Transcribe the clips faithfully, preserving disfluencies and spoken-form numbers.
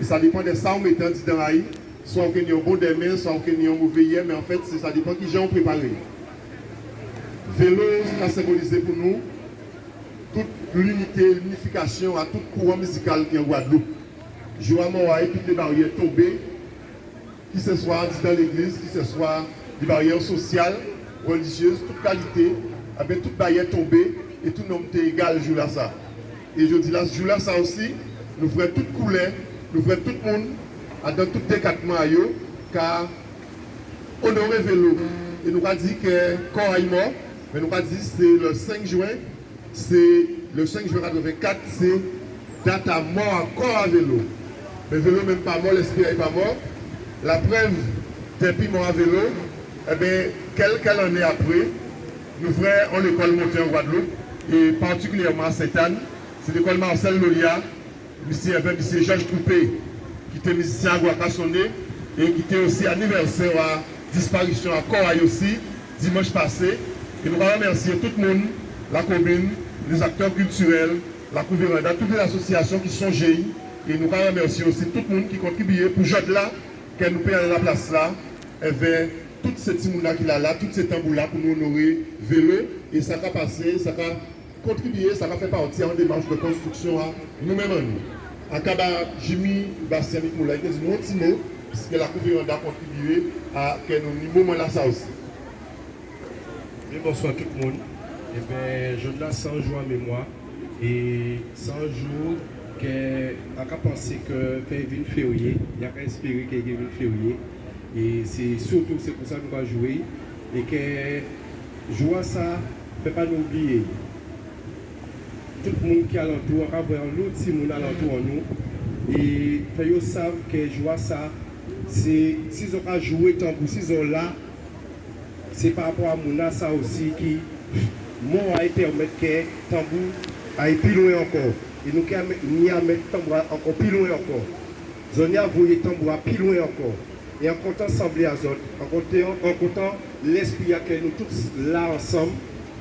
Sa dépan dè sa ou mété andidan a'y, swa ou ké ni on bon dèmen, swa ou ké ni on mové yè, mé anfèt, sé sa dépan kijan ou préparé'y. Vélo ka senbolizé pou nou tout linité, linifikasyon a tout kouran mizikal ki an Gwadloup. Jou-a mò a'y, tout lé baryè tonbé, kisiswa andidan légliz, kisiswa dé baryè sosyal, rèlijyé, tout kalité, ében, tout baryè tonbé, é tout nonm té égal jou-lasa. É jòdi-la, jou-lasa osi, nou vwè tout koulè, nou vwè tout moun, adan tout dékatman a yo, ka onoré vélo. É nou ka di kè kò a'y mò, mé nou ka di sé lè senk jwen, sé lè senk jwen katrèvenkat, sé dat a mò a kò a vélo. Mé vélo menm pa mò, lèspri a'y pa mò. Laprèv dè pi mò a vélo, ében, kèlkè lanné apré, nou vwè on lékòl monté an Gwadloup, é patikilyèman a Sentàn, sé lékòl Marcel Lolia, misyé, avè misyé Georges Troupé, ki té mizisyen a Gwakasoné, é ki té osi anivèsè a disparisyon a kò a'y osi, dimanch pasé. É nou ka rèmèsyé tout moun, lakomin, lé zaktè kiltirèl, Lakou Véranda, tout lé asosyasyon ki sonjé'y, é nou ka rèmèsyé osi tout moun ki kontribyé pou jòdla, kè nou pé alé laplas-la, èvè tout sé timoun-la ki la la, tout sé tanbou-la pou nou onoré vélo, é sa ka pasé, sa ka kontribyé, sa ka fè pati a on démach dè konstriksyon a nou menm an nou. An ka ba Jimmy Bastien Mikoulay, ki di nou on ti mo, piskè Lakou Véranda kontribyé a kè nou ni moman-lasa osi. Byen bonswa tout moun. Ében, jòdla sé on jou an mémwa. É sé on jou kè an ka pansé kè, kè i vin férié, an ka èspéré kè i vin férié. É sé sirtou sé pou sa nou ka jwé. É kè jou-lasa fè pa nou oubliyé tout moun ki alantou, an ka vwè onlo timoun alantou an nou, é fè yo sav kè jou-lasa, sé, si zò ka jwé tanbou, si zò la, sé pa rapò a moun-lasa osi ki mò a'y pèmèt kè tanbou a'y pi lwen ankò. É nou ké ni a mèt tanbou-la ankò pi lwen ankò. Zò ni a voyé tanbou-la pi lwen ankò. É an kontan sanblé a zòt, an kontan, an kontan lèspri-la kè nou tout la ansanm,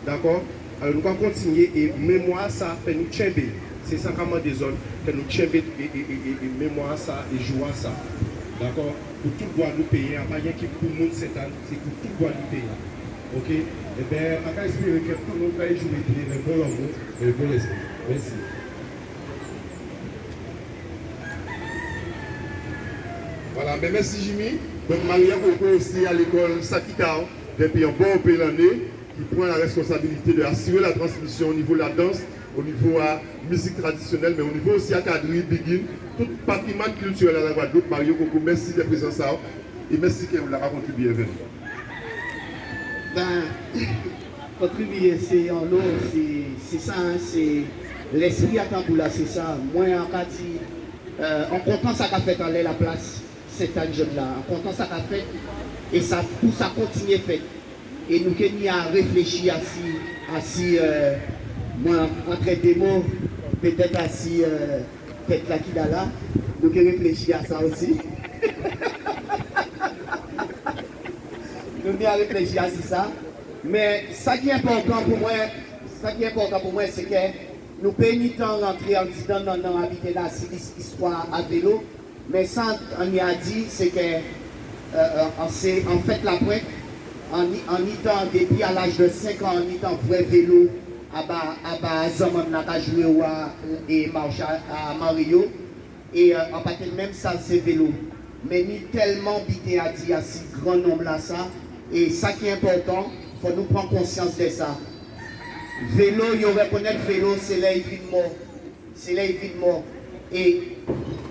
dakò? Alò, nou ka kontinyé é mémwa-lasa fè nou tchenbé. Sé sa an ka mandé zòt, fè nou tchenbé é, é, é, é, é mémwa-lasa, é jou-lasa. Dakò? Pou tout Gwadloupéyen, a pa yenki pou moun Sentàn, sé pou tout Gwadloupéyen. Oké? Ében, an ka èspéré kè tout moun ka jwé épi on bon lanmou, é bon lèspri. Mèsi. Vwala, ben mèsi Jimmy. Donk Maria Coco osi a lékòl Sakikao dépi on bon pé lanné, ki pran la rèskonsabilité dè asiré la transmisyon o nivo la dans, o nivo a mizik tradisyonèl, mé o nivo osi a kadri, bigin, tout patrimwàn kiltirèl a la Gwadloup. Maria Coco, mèsi dè prézans a'w, é mèsi kè ou la ka kontribyé èvè nou. Ben, kontribyé, sé onlo, sé, sé sa, en, sé lèspri a tanbou-la, sé sa. Mwen, an ka di, euh, an kontan sa ka fèt anlè laplas Sentàn jòdla. An kontan sa ka fèt, é sa, pou sa kontinyé fèt. É nou ké ni a réfléchi asi, asi, euh, mwen, antrè dé mo, pétèt asi, euh, tèt-la ki la la, nou ké réfléchi a sa osi. Nou ni a réfléchi asi sa. Mé sa ki enpòtan pou mwen, sa ki enpòtan pou mwen, sé kè nou pé ni tan rantré andidan nannan a biten-la, asi lis-, istwa a vélo. Mé sa an ni a di, sé kè, euh, euh, an sé, an fèt lapwent, an ni, an ni tan, dépi a laj dè senk an, an ni tan vwè vélo aba, aba zanmann-la ka jwé owa é mawché a, a maré yo. É, euh, an pa té menm sav sé vélo. Mé ni tèlman biten a di asi gran nonm-lasa. É sa ki enpòtan, fò nou pran konsyans dè sa. Vélo, yo rèkonèt vélo, sé lè i vin mò. Sé lè i vin mò. É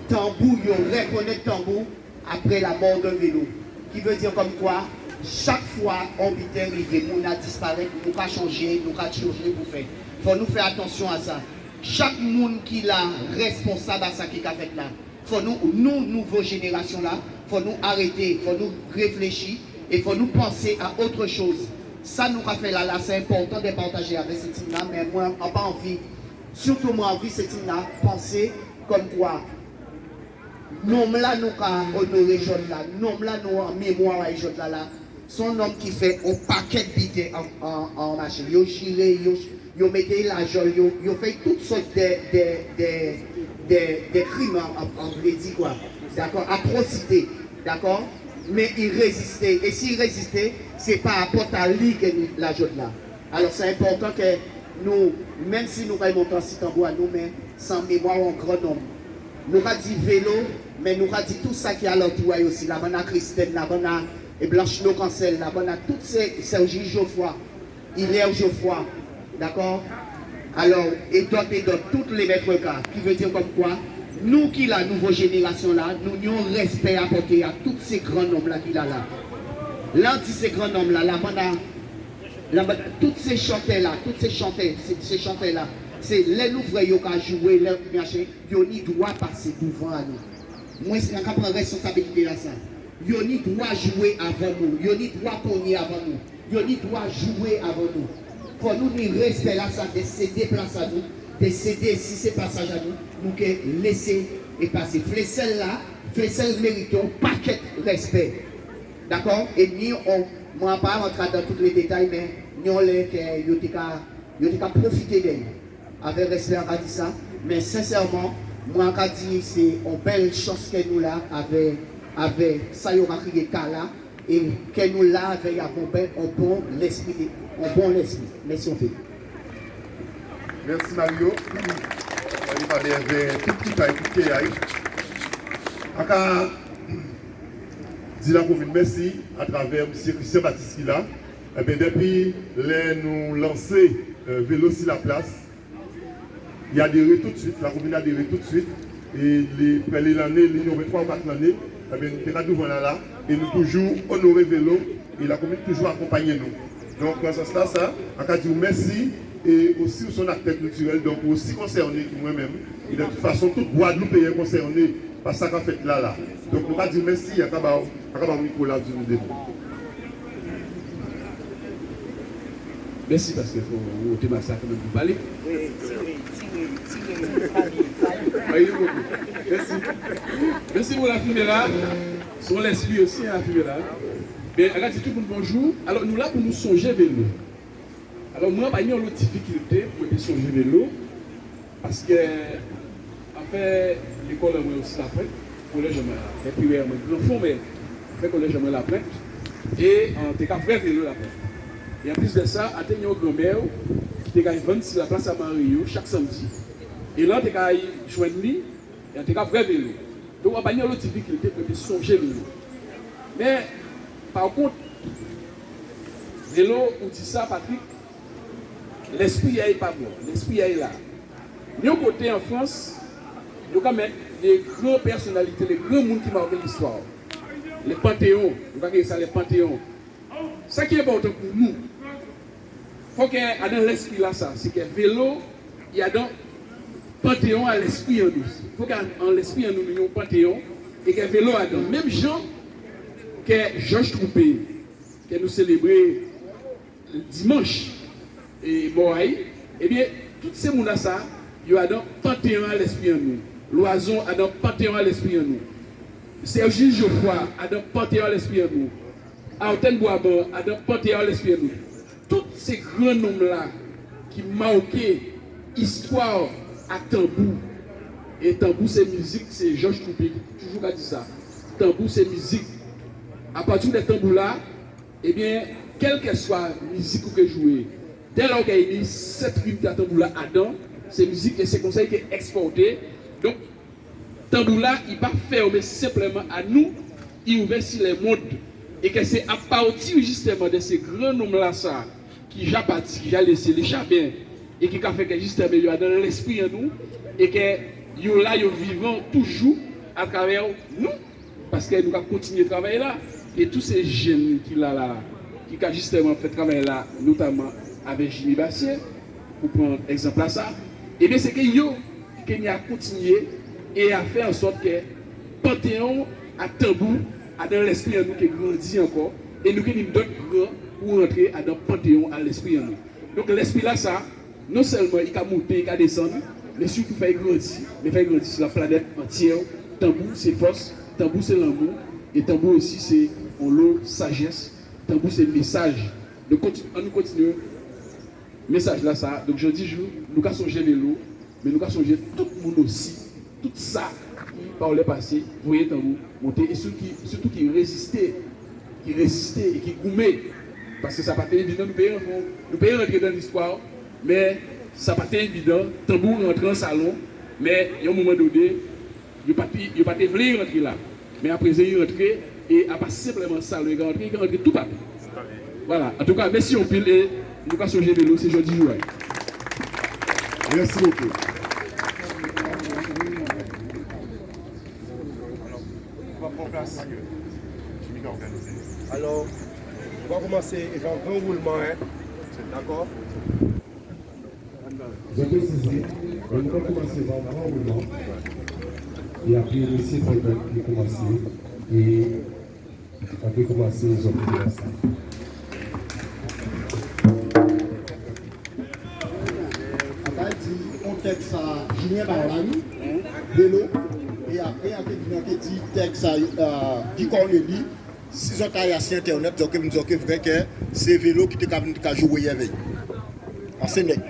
tanbou, yo rèkonèt tanbou apré lamò dè vélo. Ki vé di kòmkwa, chak fwa on biten rivé, moun-la disparèt, nou ka chonjé, nou ka chonjé pou fè. Fò nou fè atansyon a sa. Chak moun ki la rèsponsab a sa ki ka fèt la. Fò nou, nou, nouvo jénérasyon-la, fò nou arété, fò nou réfléchi, é fò nou pansé a ot choz. Sa nou ka fè la, la, sé enpòtan dè patajé avè sé timoun-la, mé mwen, an pa anvi, sirtou mwen anvi sé timoun-la pansé kòmkwa, nonm-la nou ka onoré jòdla, nonm-la nou an mémwa a jòdla la, sé on nonm ki fè on pakèt biten an, an, an maché. Yo jiré, yo, yo mété lajòl, yo, yo fè tout sòt dè, dè, dè, dé, dé krim, an, an, an vlé di kwa, dakò, atwosité, dakò, mé i rézisté. É si i rézisté, sé pa rapò a li ke nou la jòdla. Alò, sé enpòtan ke nou, menm si nou kay monté an ti tanbou a nou, mé sé an mémwa a on gran nonm. Nou ka di Vélo, mé nou ka di tout sa ki alantou a-y osi. La bann a Kristèn, la bann a, é, Blancheno Cancel, la bann a tout sé, Sergi Geoffroy, Hilaire Geoffroy, dakò? Alò, é dòt, é dòt, tout lé mèt ka, ki vé di kòm kwa, nou ki la, nouvo jénérasyon-la, nou ni on rèspè a pòté a tout sé gran nonm-la ki la la. Lè an di sé gran nonm-la, la bann a, la bann a, tout sé chantè-la, tout sé chantè, sé, sé chantè-la, sé lè nou vwè yo ka jwé, lè yo ka maché, yo ni dwa pasé douvan a nou. Mwen, an ka pran rèsponsabilité-lasa. Yo ni dwa jwé avan nou. Yo ni dwa ponyé avan nou. Yo ni dwa jwé avan nou. Fò nou ni rèspè-lasa, dè sédé plas a nou, dè sédé, si sé pasaj a nou, nou ké lésé é pasé. Flésèl-la, Flésèl mérité on pakèt rèspè. Dakò? É ni on, mwen pa ka rantré adan tout lé détay, mé ni on lè ke yo té ka, yo té ka pwofité dè-y. Avè rèspè, an ka di sa, mé sensèman, mwen, an ka di sé on bèl chans ke nou la avè, avè sa yo ka kriyé tala, é ke nou la avè-y avè on bèl, on bon lèspri, on bon lèspri. Mèsi onpé. Mèsi, Mario. An ka palé avè tout ki ka kouté a-y. An ka di lakomin mèsi atravè misyé Christian Baptiste ki la. Ében, dépi lè nou lansé, euh, Vélo si Laplas, i adéré toutswit, lakomin adéré toutswit, é lé, pré lé lanné, lé, i enbetré twa ou kat lanné, ében, nou té ka douvan-la la, é nou toujou onoré Vélo, é lakomin toujou akonpanyé nou. Donk, an sans-lasa, an ka di-w mèsi, é osi ou sé on aktè kiltirèl, donk ou osi konsèné ki mwen menm, é dè tout fason, tout Gwadloupéyen konsèné pa sa ka fèt la la. Donk, nou ka di-w mèsi, an ka ba-w, an ka ba-w mikwo-la, di nou dé mo. Mèsi, paskè fò ou té masak kanmenm pou palé. Wi, tiré, tiré, tiré, palé, palé. Ayi, bokou. Mèsi. Mèsi pou lafimé-la. Sé on lèspri osi, lafimé-la. Ében, an ka di tout moun bonjou. Alò, nou la pou nou sonjé Vélo. Alò, mwen, an pa ni on lòt difikilté pou mwen té sonjé Vélo. Paskè, an fè lékòl an mwen osi Lapwent, kolèj an mwen, an fè primè an mwen Gran Fon, mé an fè kolèj an mwen Lapwent, é an té ka vwè Vélo Lapwent. É anplis dè sa, an té ni on granmè ki té ka vann si Laplas a Mari yo chak sanmdi. É la, an té ka jwenn li, é an té ka vwè Vélo. Donk, an pa ni on lòt difikilté pou té sonjé Vélo. Mé, pa kont, Vélo, ou di sa, Patrick, lèspri a-y pa mò, lèspri a-y la. Ni on koté an Frans, yo ka mèt lé gran pèsonalité, lé gran moun ki maké listwa. Lé pantéon, yo ka kriyé sa lé pantéon. Sa ki enpòtan pou nou, fò kè adan lèspri-lasa, sé kè Vélo, i adan pantéon a lèspri an nou. Fò kè an, an lèspri an nou, nou ni on pantéon, é kè Vélo adan. Menm jan kè Jòj Troupé, kè nou sélébré dimanch, é, mò a-y, ében, tout sé moun-lasa, yo adan pantéon a lèspri an nou. Loison adan pantéon a lèspri an nou. Sergi Geoffroy adan pantéon a lèspri an nou. Artène Boisband adan pantéon a lèspri an nou. Tout sé gran nonm-la ki maké istwa a tanbou. É tanbou sé mizik, sé Jòj Troupé ki toujou ka di sa. Tanbou sé mizik. Apati dè tanbou-la, ében, kèlkèswa mizik ou ké jwé, dè lè ou ké ni sèt rit a tanbou-la adan, sé mizik, é sé konsa i ké èkspòté. Donk, tanbou-la, i pa fèmé senpleman a nou, i ouvè si lèmonn. É kè sé apati jistèman dè sé gran nonm-lasa ki ja pati, ki ja lésé lé chaben, é ki ka fè kè jistèman yo adan lèspri an nou, é kè yo la, yo vivan toujou atravè nou, paskè nou ka kontinyé travay-la. É tout sé jenn ki la la, ki ka jistèman fè travay-la, notaman avè Jimmy Bassier, pou pran ègzanp-lasa, ében, sé kè yo ki ké ni a kontinyé é a fè an sòt kè pantéon a tanbou adan lèspri an nou ké grandi ankò, é nou ké ni dòt gran pou rantré adan pantéon a lèspri an nou. Donk, lèspri-lasa, non sèlman i ka monté, i ka désann, mé sitou fò i grandi, mé fò i grandi si la planèt antyè. Tanbou sé fòs, tanbou sé lanmou, é tanbou osi sé onlo sajès, tanbou sé mésaj. Donk, konti-, annou kontinyé mésaj-lasa. Donk, jòdi jou, nou ka sonjé Vélo, mé nou ka sonjé tout moun osi Tout sa ki, pa lè pasé, voyé tanbou monté, é sitou ki, sitou ki rézisté, ki rézisté é ki goumé. Paskè sa pa té évidan, nou pé rantré, nou pé rantré dan listwa, mé sa pa té évidan, tanbou rantré an salon, mé yon moman doné, yo pa té, yo pa té vlé rantré la. Mé aprézan, i rantré, é a pa senpleman salon i ka rantré, i ka rantré toupatou. Vwala. Antouka, mèsi anpil é nou ka sonjé vélo, sé jòdi jou-a. Mèsi bokou. Alò, nou va koumansé évan gran woulman, en. Dakò? Zòt tou sizé, nou ka koumansé évan gran woulman. É apré, mésyé Frédéric ki koumansé. É An ké koumansé, zòt ké koumansé. An ka di on tèks a Julien Barlani, Vélo, é apré, an ké vini, an ké di tèks a, euh, Guy Cornely, si zòt ay asi entènèt, zòt ké, zòt ké vwè kè sé vélo ki té ka vin, té ka jwé avè'y. An sé nèg.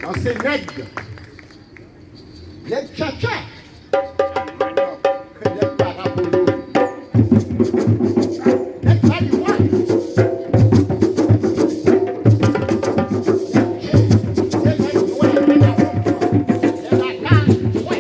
An sé nèg. Nèg tchatcha. Nèg parapolo. Nèg baliwa. Nèg djé. Sé nèg nwè, nèg mawon. Nèg baka, nwè.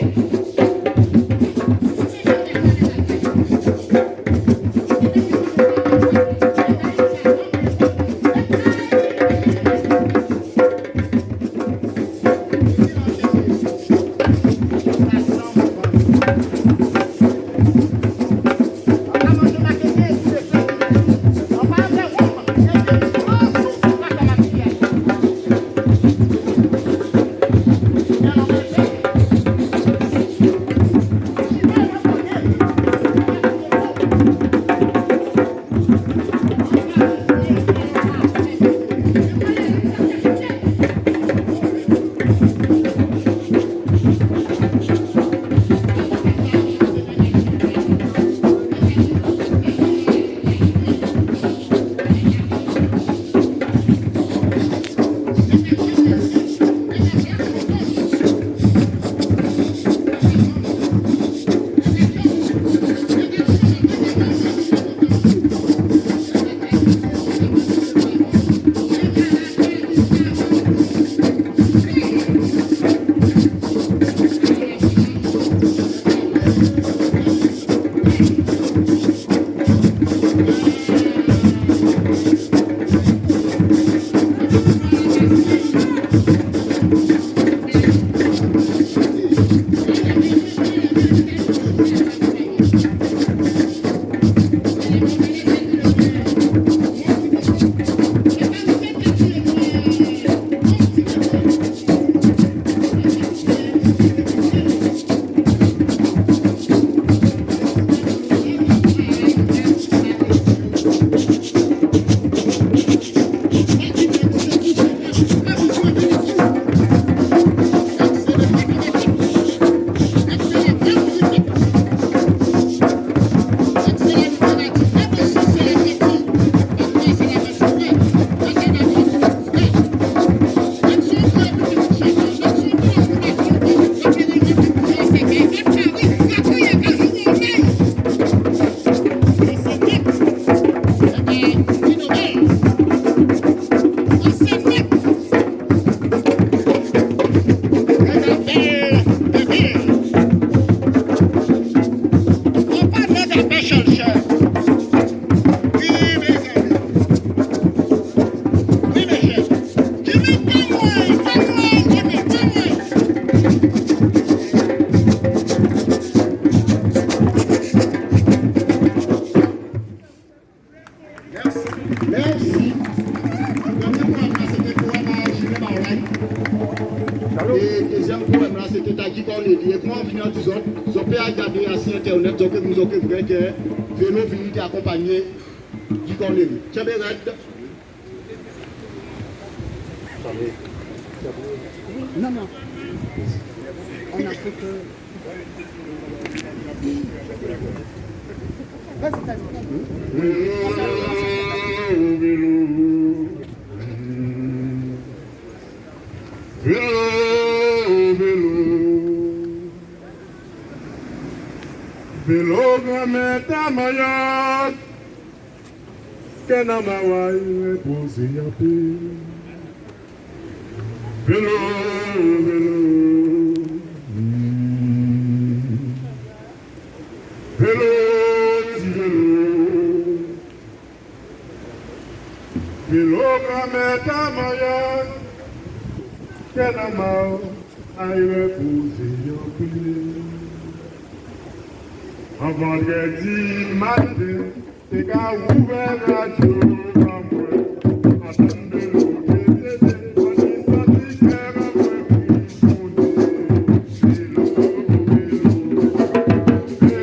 Mèsi. Mèsi. Prèmyé powèm-la, sé té powèm a Jimmy Maulay. É dézyèm powèm-la, sé té ta Guy Cornely. É kouman an fini an di zòt, zòt pé al gadé asi entènèt, zòt ké, zòt ké vwè kè Vélo vini té akonpanyé Guy Cornely. Tjenbé rèd. Non, non. En Afrique, euh, vas-y, vas-y. Vélo, vélo. Vélo, vélo. Vélo granmèt a Mayòt. Kè nan Maway répozé anpé. Vélo, vélo. Hmm. Vélo, ti vélo. Vélo granmèt a Mayòt. Kè nan Maway répozé anpé. An vandrèdi maten, té ka ouvè radyo an mwen, an tann Vélo désédé, an ni santi kè an mwen wi tounen. Vélo, vélo,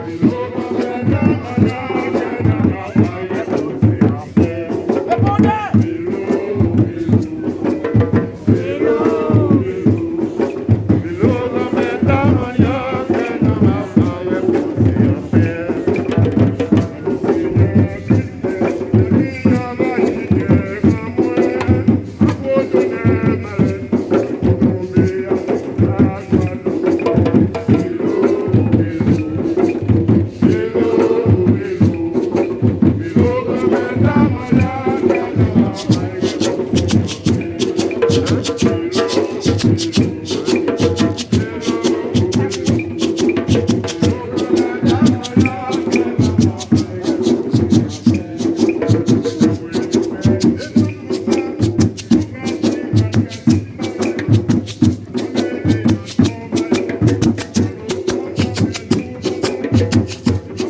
vélo, vélo, vélo,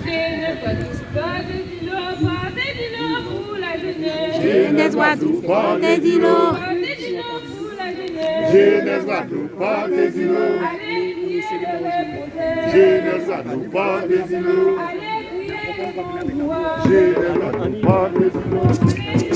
Jenès Gwadloup, pòté dilo, pòté dilo pou lajounen. Jenès Gwadloup, pòté dilo. Pòté dilo pou lajounen. Jenès Gwadloup, pòté dilo. Alé kriyé lé répondan. Jenès Gwadloup, pòté dilo. Alé kriyé lé répondan. Jenès Gwadloup, pòté dilo. Jenès Gwadloup, pòté dilo.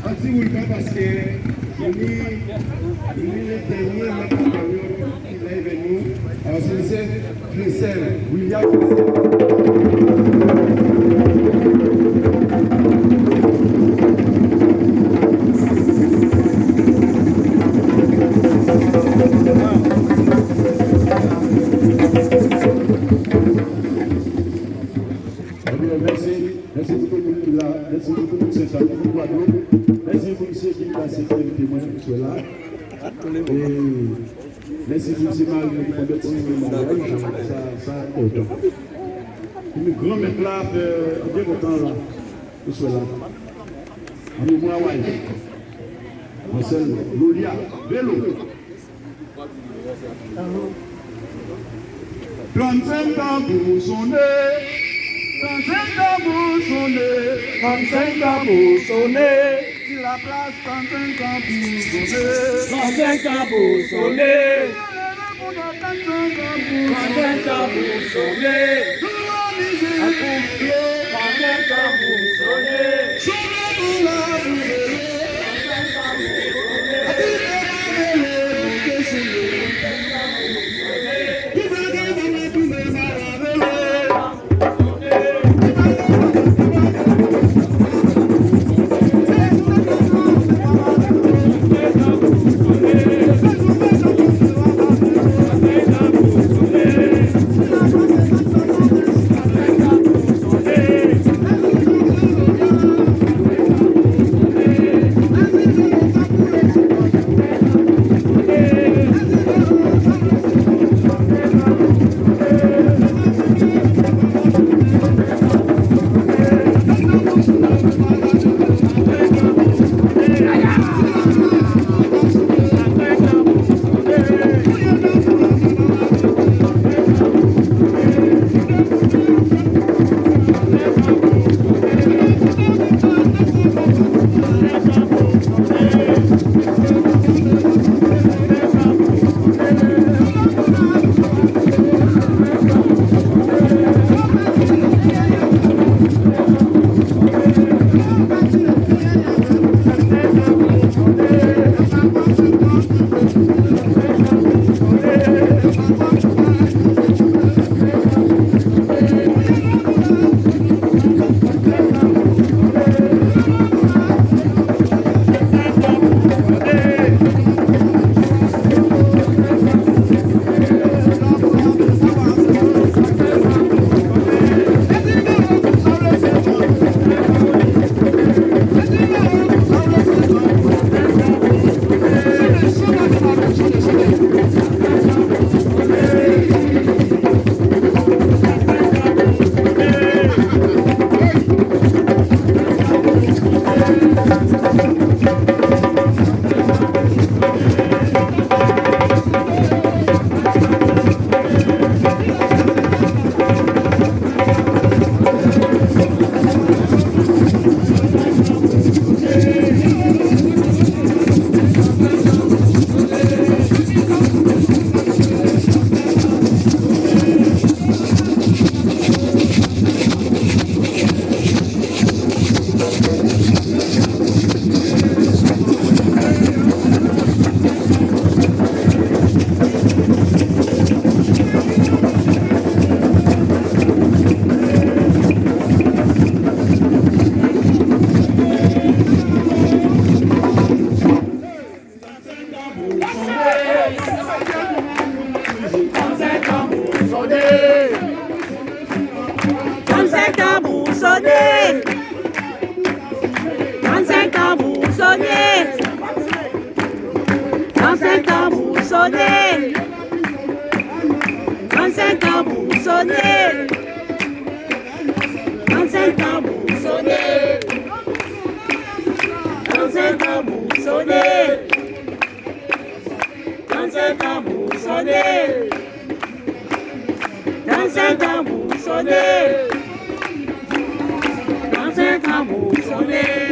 An ti woulman paskè nou ni, nou ni lè dènyé mèt la paryòd ki la èvè nou, an sé Flessel, William Flessel. Ebyen, mèsi. Mèsi pou tout moun ki la. Mèsi pou tout moun Sentani, pou Gwadloup. Mèsi pou misye ki pasé fè témwen sou la. É Mèsi pou sé mari ki pran dòt sé maryaj, sa, sa enpòtan. Pou nou granmèt-la fè byen kontan la, oswè-la. An mémwa Wayèt. Mansèl Lolia Vélo. Trannsenk tanbou soné, trannsenk tanbou soné, trannsenk tanbou soné. Di laplas, trannsenk tanbou soné, trannsenk tanbou soné. Trannsenk tanbou soné. Trannsenk tanbou soné. Trannsenk tanbou soné. Trannsenk tanbou soné. Trannsenk tanbou soné. Trannsenk tanbou soné. Trannsenk tanbou soné. Trannsenk tanbou soné. Trannsenk tanbou soné. Trannsenk tanbou soné. Trannsenk tanbou soné.